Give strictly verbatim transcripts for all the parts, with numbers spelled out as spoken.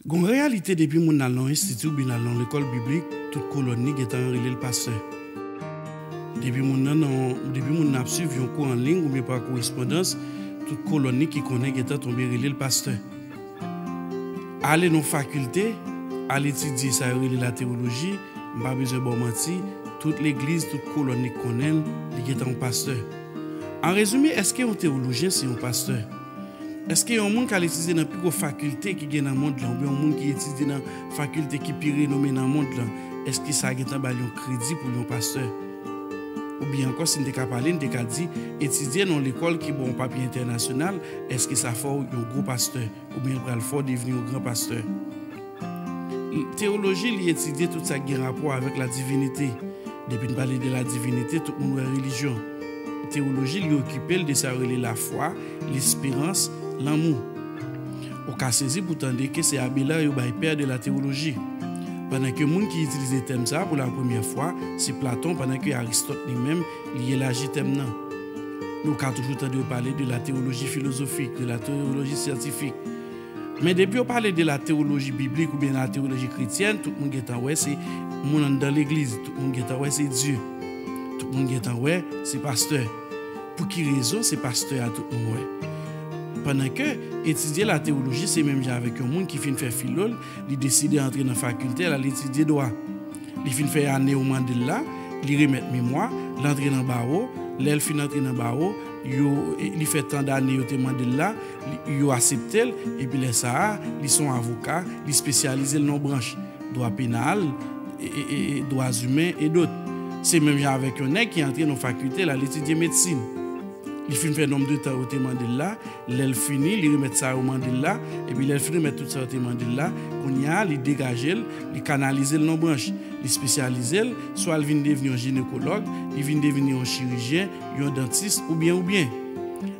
Gon reyalite, depi moun nan al nan yon enstiti oubyen nan al nan yon lekòl biblik, tout kolòn li gentan rele l pastè. Depi moun nan, nan, depi moun nan ap swiv yon kou an liy oubyen pa korespondans, tout kolòn li ki konnen gentan tonbe rele l pastè. Ale nan fakilte, al etidye sa yo rele latewoloji, m pa bezwen ba w manti, tout legliz, tout kolòn li konnen l, li gentan yon pastè. An rezime, èske yon tewolojyen se yon pastè? Èske yon moun k al etidye nan pi gwo fakilte ki gen nan mond lan, oubyen yon moun ki etidye nan fakilte ki pi renome nan mond lan, èske sa gentan ba l yon kredi pou l yon pastè? Oubyen ankò, si n te ka pale, n te ka di, etidye nan yon lekòl ki ba w yon papye entènasyonal, èske sa fè w yon gwo pastè? Oubyen l pral fè w devni yon gran pastè? Tewoloji, li etidye tout sa ki gen rapò avèk ladivinite. Depi n pale de ladivinite, tout moun wè relijyon. Tewoloji, li okipe l de sa yo rele lafwa, lesperans, lanmou. Ou ka sezi pou tande ke se Abélard yo bay pè de la tewoloji. Pandan ke moun ki itilize tèm sa a pou la premyè fwa, se Platon, pandan ke Aristòt li menm, li elaji tèm nan. Nou ka toujou tande yo pale de la tewoloji filozofik, de la tewoloji syantifik. Men depi yo pale de la tewoloji biblik oubyen la tewoloji kretyèn, tout moun gentan wè se moun anndan legliz, tout moun gentan wè se Dye, tout moun gentan wè se pastè. Pou ki rezon se pastè a tout moun wè? Pandan ke etidye latewoloji se menm jan avèk yon moun ki fin fè filo l, li deside antre nan fakilte, l al etidye dwa. Li fin fè ane yo mande l la, li remèt memwa, l antre nan bawo, lè l fin antre nan bawo, yo, e, li fè tan dane yo te mande l la, li, yo aksepte l, epi lè sa a, li se yon avoka, li espesyalize l nan yon branch, dwa penal, e, e, e, e, dwa imen, e dòt. Se menm jan avèk yon nèg ki antre nan fakilte, l al etidye medsin. Li fin fè nonb de tan yo te mande l la, lè l fini, li remèt sa yo mande l la, epi lè l fin remèt tout sa yo te mande l la, kounye a, li degaje l, li kanalize l nan branch, li espesyalize l, swa l vin devni yon jinekològ, li vin devni yon chirijyen, yon dantis, oubyen, oubyen.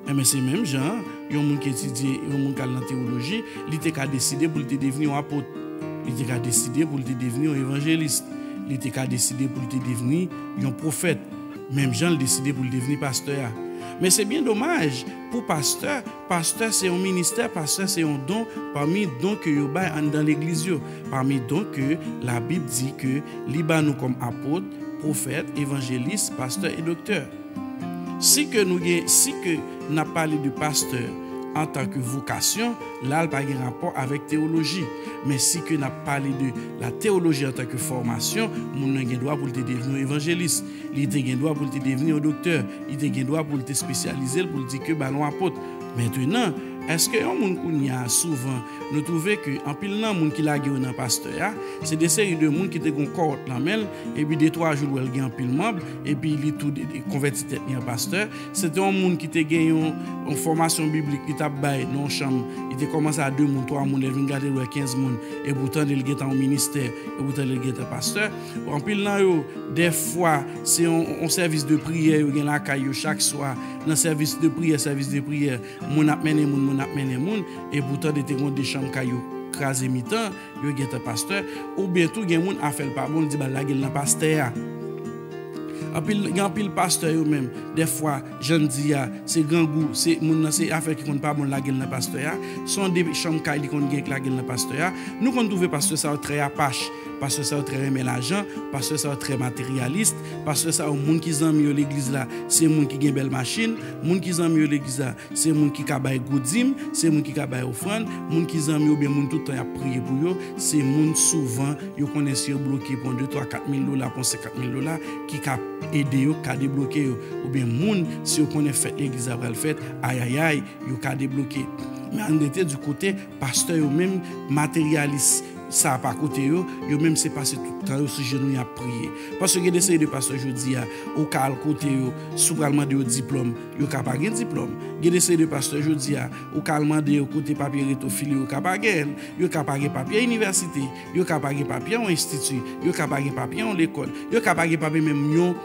Enben, se menm jan an, yon moun ki etidye, yon moun k al nan tewoloji, li te ka deside pou l te devni yon apot. Li te ka deside pou l te devni yon evanjelis. Li te ka deside pou l te devni yon pwofèt. Menm jan l deside pou l devni pastè a. Men se byen domaj pou pastè, pastè se yon ministè, pastè se yon don pami don ke yo bay anndan legliz yo, pami don ke Labib di ke li ba nou kòm apot, pwofèt, evanjelis, pastè e doktè. Si ke nou gen, si ke n ap pale de pastè antanke vokasyon, la l pa gen rapò avèk tewoloji. Men si ke n ap pale de la tewoloji antanke fòmasyon, moun nan gen dwa pou l te devni yon evanjelis, li te gen dwa pou l te devni yon doktè, li te gen dwa pou l te espesyalize l, pou l di ke ba l yon apot. Mentenan, èske yon moun kounye a, souvan, nou twouve ke anpil nan moun ki lage yo nan pastè a, se de seri de moun ki te gen yon kòwòt nan men l, epi de twa jou l wè l gen anpil manb, epi li tou de, de konvèti tèt li an pastè. Se te yon moun ki te gen yon, yon fòmasyon biblik li t ap bay nan yon chanm, li te kòmanse a de moun, twa moun, lè l vin gade l wè kenz moun, e pou tande l gentan yon ministè, e pou tande l gentan pastè. Anpil nan yo, dèfwa, se yon, yon sèvis de priyè yo gen lakay yo chak swa, nan sèvis de priyè, sèvis de priyè, moun ap mennen moun, moun ap mennen moun, e pou tande te gen de chanm kay yo kraze mitan, yo gentan pastè, oubyen tou gen moun afè l pa bon, l di ba l lage l nan pastè a. Anpil, gen anpil pastè yo menm, dèfwa, jan n di a, se grangou, se moun nan, se afè ki konn pa bon, l lage l nan pastè a, se yon de chanm kay li konn gen k lage l nan pastè a. Nou konn twouve pastè sa yo trè apach, pastè sa yo trè renmen lajan, pastè sa yo trè materyalis, pastè sa yo moun ki zanmi yo legliz la, se moun ki gen bèl machin, moun ki zanmi yo legliz la, se moun ki ka bay gwo dim, se moun ki ka bay ofrann, moun ki zanmi yo oubyen moun tout tan y ap priye pou yo, se moun souvan yo konnen si yo bloke pou yon de, twa, kat mil dola, pou yon senkant mil dola, ki ka ede yo, ka debloke yo. Oubyen moun, si yo konnen fèt legliz la pral fèt, ayayay, yo ka debloke. Men ann rete di kote pastè yo menm, materyalis, sa pa kote yo, yo menm se pase tout tan yo sou jenou y ap priye. Paske gen de seri de pastè jodi a, ou ka al kote yo, si w pral mande yo diplòm, yo ka pa gen diplòm. Gen de seri de pastè jodi a, ou ka al mande yo kote papye reto file, yo ka pa gen l, yo ka pa gen papye inivèsite, yo ka pa gen papye yon enstiti, yo ka pa gen papye yon lekòl, yo ka pa gen papye menm yon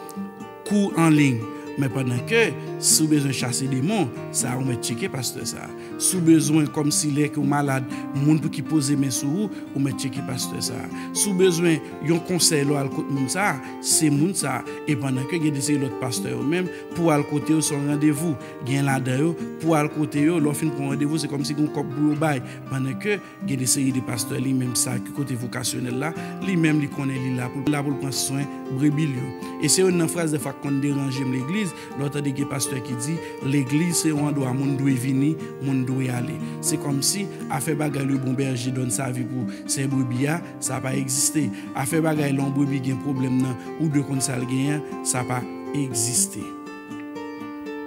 kou an liy. Men pandan ke Si w bezwen chase demon, sa a ou mèt tcheke pastè sa a. Si w bezwen, kòmsi lè ke w malad, moun pou ki poze men sou ou, ou mèt tcheke pastè sa a. Si w bezwen yon konsèy lè w al kot moun sa a, se moun sa a. E pandan ke gen de seri lòt pastè yo menm, pou w al kote yo se yon randevou. Gen ladan yo, pou w al kote yo, lè w fin pran randevou, se kòmsi gen yon kòb pou yo bay. Pandan ke gen de seri de pastè li menm sa ki kote vokasyonèl la, li menm li konnen li la pou, la pou l pran swen brebi l yo. E se youn nan fraz dèfwa k konn deranje m legliz, lè w tande gen pastè ki di, legliz se yon andwa moun dwe vini, moun dwe ale. Se kòmsi afè bagay le bon berger donne sa vie pou sè brebi a, sa pa egziste. Afè bagay lè yon brebi gen pwoblèm nan, ou dwe konn sa l genyen an, sa pa egziste.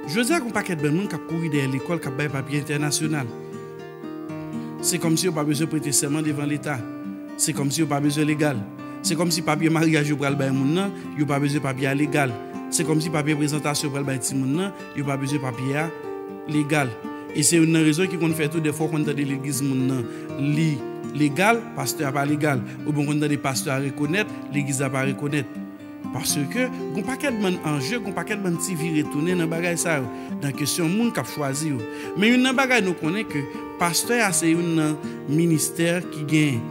Jodi a, gen yon pakèt bann moun k ap kouri dèyè lekòl k ap bay papye entènasyonal. Se kòmsi yo pa bezwen prete sèman devan Leta. Se kòmsi yo pa bezwen legal. Se kòmsi papye maryaj yo pral bay moun nan, yo pa bezwen papye a legal. Se kòmsi papye prezantasyon yo pral bay timoun nan, yo pa bezwen papye a legal. E se youn nan rezon ki konn fè tou, dèfwa w konn tande legliz moun nan, li legal, pastè a pa legal. Oubyen w konn tande pastè a rekonèt, legliz la pa rekonèt. Paske gen yon pakèt bann anje, gen yon pakèt bann ti vire tounen nan bagay sa yo, nan kesyon moun k ap chwazi yo. Men youn nan bagay nou konnen ke pastè a se youn nan ministè ki gen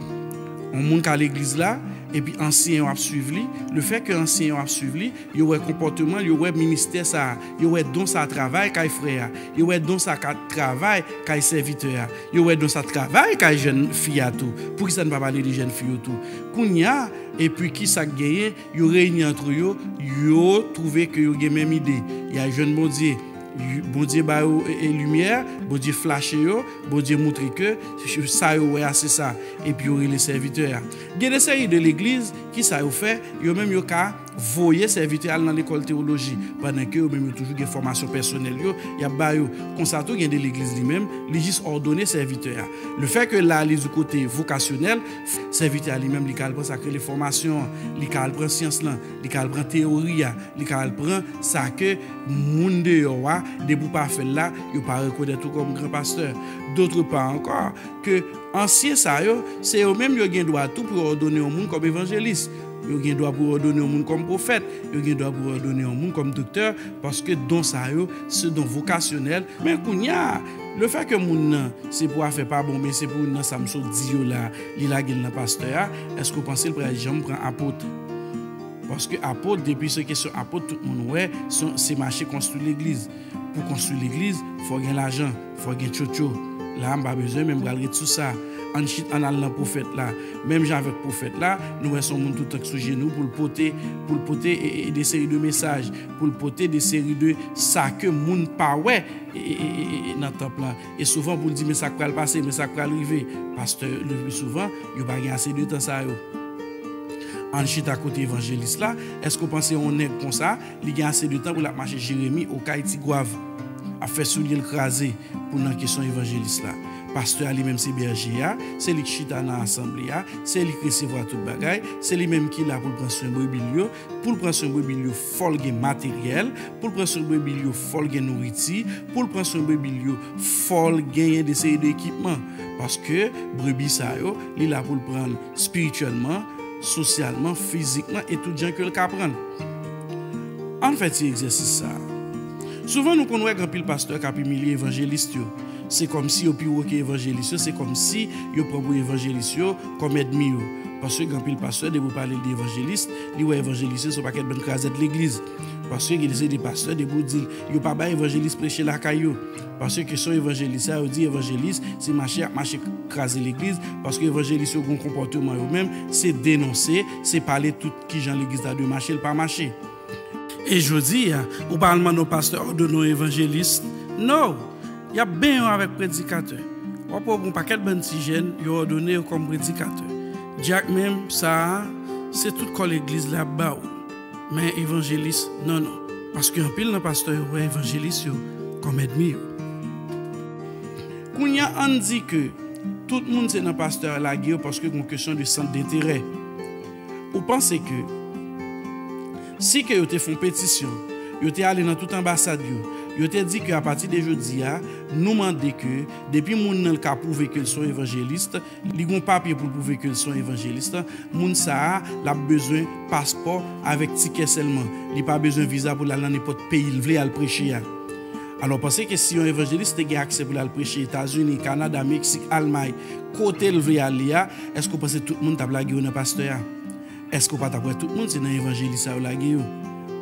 yon moun ka legliz la, epi ansyen yo ap swiv li. Lefètke ansyen yo ap swiv li, yo wè konpòteman l, yo wè ministè sa a, yo wè don sa a travay kay frè a, yo wè don sa a ka travay kay sèvitè a, yo wè don sa a travay kay jèn fi a tou. Poukisa n pa pale de jèn fi yo tou? Kounye a, epi kisa k genyen? Yo reyini ant yo, yo twouve ke yo gen menm ide. Y al jwenn Bondye. Bondye ba yo, e, e, limyè, Bondye flache yo, Bondye moutre ke sa yo wè a se sa. Epi yo rele sèvitè a. Gen de seri de legliz, kisa yo fè? Yo menm yo ka voye sèvitè al nan lekòl teyoloji, pandan ke yo menm yo toujou gen fòmasyon pèsonèl yo, y ap ba yo. Konsa tou, gen de legliz li menm, li jis òdone sèvitè a. Lefètke la, li di kote vokasyonèl, sèvitè a li menm, li ka al pran sa k rele fòmasyon an, li ka al pran syans lan, li ka al pran teyori a, li ka al pran sa ke moun deyò a, depi w pa fè l la, yo pa rekonèt ou kòm gran pastè. Dòt pa ankò, ke ansyen sa yo, se yo menm yo gen dwa tou pou yo òdone yon moun kòm evanjelis. Yo gen dwa pou yo òdone yon moun kòm pwofèt. Yo gen dwa pou yo òdone yon moun kòm doktè, paske don sa yo, se don vokasyonèl. Men kounye a, lefètke moun nan, se pou afè pa bon, men se pou youn nan sa m sot di yo la, li lage l nan pastè a, èske w panse l pral janm pran apot? Paske apot, depi se kesyon apot, tout moun wè, se, se mache konstwi legliz. Pou konstwi legliz, fò gen lajan, fò gen tchotcho. La, m pa bezwen menm pral ret sou sa. Ann chit, ann al nan pwofèt la. Menm jan avèk pwofèt la, nou wè se yon moun toutan k sou jenou pou l pote, pou l pote, e, e, de seri de mesaj, pou l pote de seri de sa ke moun pa wè, e, e, e, e, e, nan tanp lan. E souvan pou l di, men sa k pral pase, men sa k pral rive. Pastè, le pli souvan, yo pa gen ase de tan sa yo. Ann chita kote evanjelis la. Èske w panse yon nèg konsa, li gen ase de tan pou l ap mache Jeremi, Okay, Tigwav, ap fè soulye l kraze pou nan kesyon evanjelis la? Pastè a li menm se bèje a, se li k chita nan asanble a, se li k resevwa tout bagay, se li menm ki la pou l pran swen brebi l yo. Pou l pran swen brebi l yo, fò l gen materyèl. Pou l pran swen brebi l yo, fò l gen nouriti. Pou l pran swen brebi l yo, fò l genyen de seri de ekipman. Paske brebi sa yo, li la pou l pran l espirityèlman, sosyalman, fizikman e tout jan ke l ka pran l. Ann fè ti egzèsis sa a. Souvan nou konn wè gen anpil pastè k ap imilye evanjelis yo. Se kòmsi yo pi wo ke evanjelis yo, se kòmsi yo pran pou evanjelis yo kòm ènmi yo. Paske gen anpil pastè, depi w pale l de evanjelis, li wè evanjelis yo se yon pakèt bann krazèt legliz. Paske gen de seri de pastè, depi w di l, yo pa bay evanjelis preche lakay yo. Paske kesyon evanjelis sa, yo di evanjelis, se mache y ap mache kraze legliz, paske evanjelis yo gen yon konpòteman yo menm, se denonse, se pale tout kijan legliz la dwe mache, l pa mache. E jodi a, ou pa al mande yon pastè òdone yon evanjelis. No! Y ap benyen w avèk predikatè. W ap wè yon pakèt bann ti jèn, yo òdone yo kòm predikatè. Dyak menm, sa a, se tout kò legliz la ap ba w. Men evanjelis, non, non. Paske anpil nan pastè yo wè evanjelis yo kòm ènmi yo. Kounye a, ann di ke tout moun se nan pastè a lage yo paske gen yon kesyon de sant denterè. Ou panse ke si ke yo te fè yon petisyon, yo te ale nan tout anbasad yo, yo te di ke apati de jodi a, nou mande ke depi moun nan ka pwouve ke l se yon evanjelis, li gen yon papye pou l pwouve ke l se yon evanjelis, moun sa a, l ap bezwen paspò avèk tikè sèlman. Li pa bezwen viza pou l al nan nenpòt peyi l vle al preche a. Alò, w panse ke si yon evanjelis te gen aksè pou l al preche Etazini, Kanada, Meksik, Almay, kote l vle ale a, èske w panse tout moun t ap lage yo nan pastè a? Èske w pa t ap wè tout moun se nan evanjelis sa yo lage yo?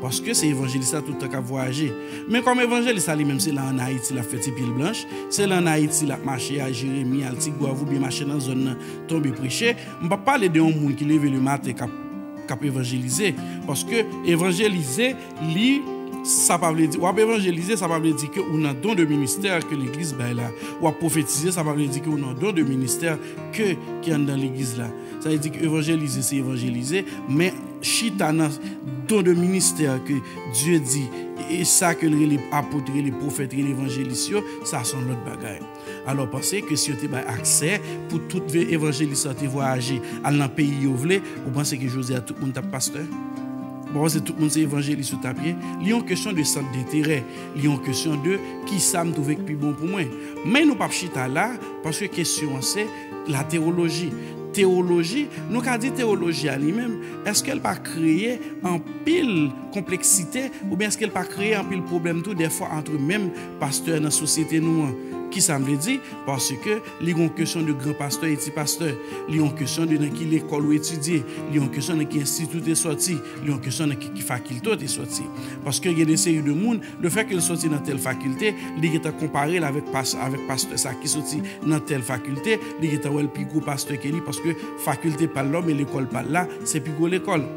Paske se evanjelis la tout tan k ap vwayaje. Men kòm evanjelis la li menm se la ann Ayiti l ap fè ti pye l blanch, se la ann Ayiti l ap mache a Jeremi, al Tigwav oubyen mache nan zòn nan, tonbe preche, m p ap pale de yon moun ki leve lematen k ap k ap evanjelize. Paske evanjelize, li, sa pa vle di, w ap evanjelize, sa pa vle di ke ou nan don de ministè ke legliz bay la. W ap pwofetize, sa pa vle di ke ou nan don de ministè ke, ki anndan legliz la. Sa vle di ke evanjelize, se evanjelize, men chita nan don de ministè ke Dye di, e sa ke l rele apot, rele pwofèt, rele evanjelis yo, sa se yon lòt bagay. Alò, panse ke si yo te bay aksè pou tout ve-, evanjelis lan te vwayaje, al nan peyi yo vle, ou panse ke jodi a tout moun t ap pastè? Ou pa panse tout moun se evanjelis yo t ap ye? Li yon kesyon de sant denterè, li yon kesyon de kisa m twouve k pi bon pou mwen. Men nou p ap chita la, paske kesyon an se la tewoloji. Tewoloji, nou ka di tewoloji a li menm, èske l pa kreye anpil konpleksite, oubyen èske l pa kreye anpil pwoblèm tou, dèfwa, antre menm pastè nan sosyete nou an? Kisa m vle di? Paske li gon kesyon de gran pastè e ti pastè, li yon kesyon de nan ki lekòl ou etidye, li yon kesyon nan ki enstiti w te sòti, li yon kesyon nan ki, ki fakilte w te sòti. Paske gen de seri de moun, lefètke l sòti nan tèl fakilte, li gentan konpare l avèk pas-, avèk pastè sa ki sòti nan tèl fakilte, li gentan wè l pi gwo pastè ke li, paske fakilte pa l la, men lekòl pa l la, se pi gwo lekòl.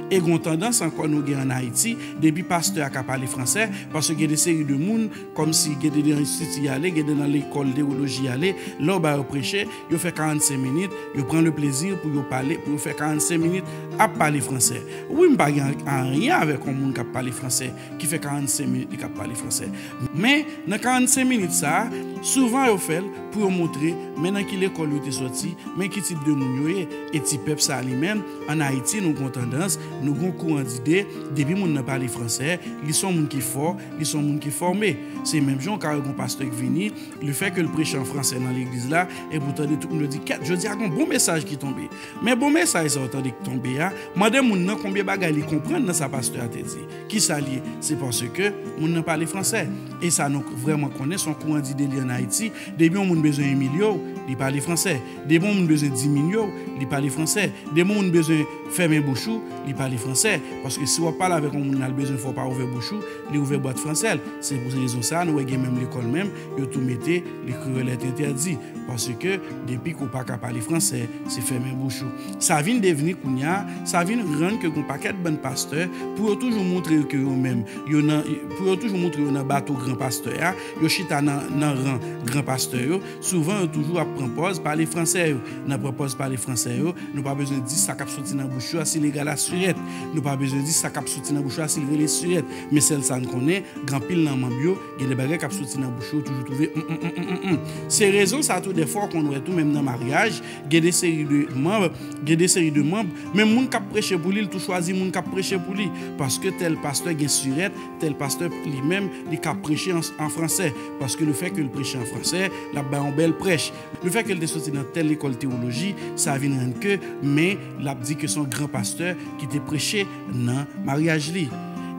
E gon tandans ankò nou gen ann Ayiti, depi pastè a ka pale fransè, paske gen de seri de moun, kòmsi gen de nan enstiti y ale, gen de nan lekòl tewoloji y ale, lè w ba yo preche, yo fè karannsenk minit, yo pran le plezi pou yo pale, pou yo fè karannsenk minit ap pale fransè. Wi, m pa gen anyen avèk yon moun k ap pale fransè, ki fè karannsenk minit li k ap pale fransè. Men, nan karannsenk minit sa a, souvan yo fè l pou yo montre, men nan ki lekòl yo te sòti, men ki tip de moun yo ye. E ti pèp sa a li menm, ann Ayiti, nou gon tandans, nou gon kouran dide, depi moun nan pale fransè, li se yon moun ki fò, li se yon moun ki fòme. Se menm jan w ka wè gon pastè k vini, lefètke l preche an fransè nan legliz la, epi w tande tout moun yo di, "Kèt, jodi a gon bon mesaj ki tonbe." Men bon mesaj sa w tande k tonbe a, mande moun nan konbyen bagay li konprann nan sa pastè a te di. Kisa l ye? Se paske moun nan pale fransè. E sa nou vrèman konnen, se yon kouran dide li ann Ayiti. Depi yon moun bezwen imilye w, li pale fransè. Depi yon moun bezwen diminye w, li pale fransè. Depi yon moun bezwen fèmen bouch ou, li pale fransè. Paske si w ap pale avèk yon moun la, l bezwen fè w pa ouvè bouch ou, li ouvè bwat fransè l. Se pou rezon sa a, nou wè gen menm lekòl menm, yo tou mete le créole est interdit. Paske depi ke w pa ka pale fransè, se fèmen bouch ou. Sa vin devni kounye a, sa vin rann ke gon pakèt bann pastè, pou yo toujou montre ke yo menm, yo nan, pou yo toujou montre yo nan bato gran pastè a, yo chita nan, nan ran gran pastè yo, souvan yo toujou ap pran pòz pale fransè yo. Nan pran pòz pale fransè yo, nou pa bezwen di sa k ap soti nan bouch yo a si l egal a sirèt. Nou pa bezwen di sa k ap soti nan bouch yo a si l rele sirèt. Men sèl sa n konnen, gen anpil nan manm yo, gen de bagay k ap soti nan bouch yo, toujou twouve, mm, mm, mm, mm, mm, mm. Se rezon sa tou, dèfwa w konn wè tou, menm nan maryaj, gen de seri de manm, gen de seri de manm, menm moun k ap preche pou li, l tou chwazi moun k ap preche pou li. Paske tèl pastè gen sirèt, tèl pastè li menm, li ka preche an, an fransè. Paske lefètke l preche an fransè, l ap bay yon bèl prèch. Lefètke l te soti nan tèl lekòl tewoloji, sa vin rann ke, men l ap di ke se yon gran pastè ki te preche nan maryaj li.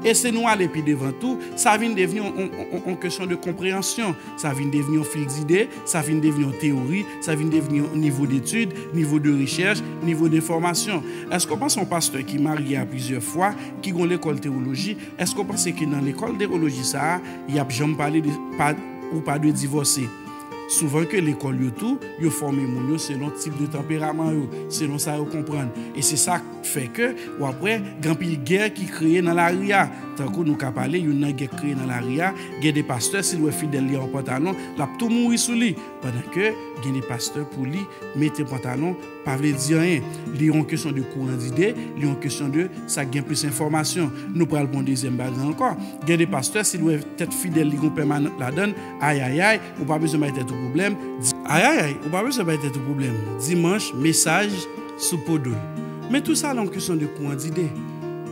E si nou ale pi devan tou, sa vin devni yon, yon, yon, yon kesyon de konpreyansyon, sa vin devni yon fil dide, sa vin devni yon teyori, sa vin devni yon nivo detid, nivo de rechèch, nivo de fòmasyon. Èske w panse yon pastè ki marye a plizyè fwa, ki gon lekòl tewoloji, èske w panse ke nan lekòl tewoloji sa a, y ap janm pale de, pa, ou pa de divòse? Souvan ke lekòl yo tou, yo fòme moun yo selon tip de tanperaman yo, selon sa yo konprann. E se sa k fè ke w ap wè gen anpil gè ki kreye nan lari a. Tankou nou ka pale, youn nan gè k kreye nan lari a, gen de pastè, si l wè fidèl li a yon pantalon, l ap tou mouri sou li. Pandan ke gen de pastè, pou li, mete pantalon pa vle di anyen. Li yon kesyon de kouran dide, li yon kesyon de sa k gen plis enfòmasyon. Nou pral pran yon dezyèm bagay ankò. Gen de pastè, si l wè tèt fidèl li gon pèmanant ladan l, ayayay, ou pa bezwen bay tèt ou pwoblèm. Di-, ayayay, ou pa bezwen bay tèt ou pwoblèm. Dimanch, mesaj sou po do l. Men tou sa la yon kesyon de kouran dide.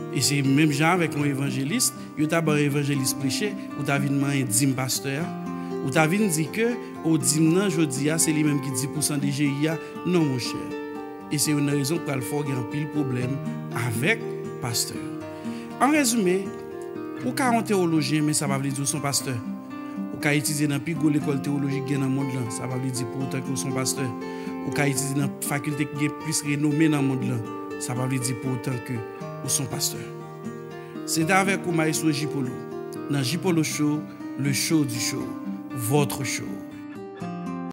E se menm jan avèk yon evanjelis, yo ta ba yon evanjelis preche, ou ta vin manyen dim pastè a. Ou ta vin di ke, o, dim nan jodi a, se li menm ki dis pousan D G I a. Non, monchè. E se youn nan rezon k pral fè w gen anpil pwoblèm avèk pastè yo. An rezime, ou ka yon tewolojyen, men sa pa vle di w se yon pastè. ka etidye nan pi gwo lekòl teyolojik gen nan mond lan, sa pa vle di pou otan ke w se yon pastè. Ou ka etidye nan fakilte ki gen plis renome nan mond lan, sa pa vle di pou otan ke ou se yon pastè. Se te avèk ou Maestro J Polo, nan J Polo Show, le show du show, votre show.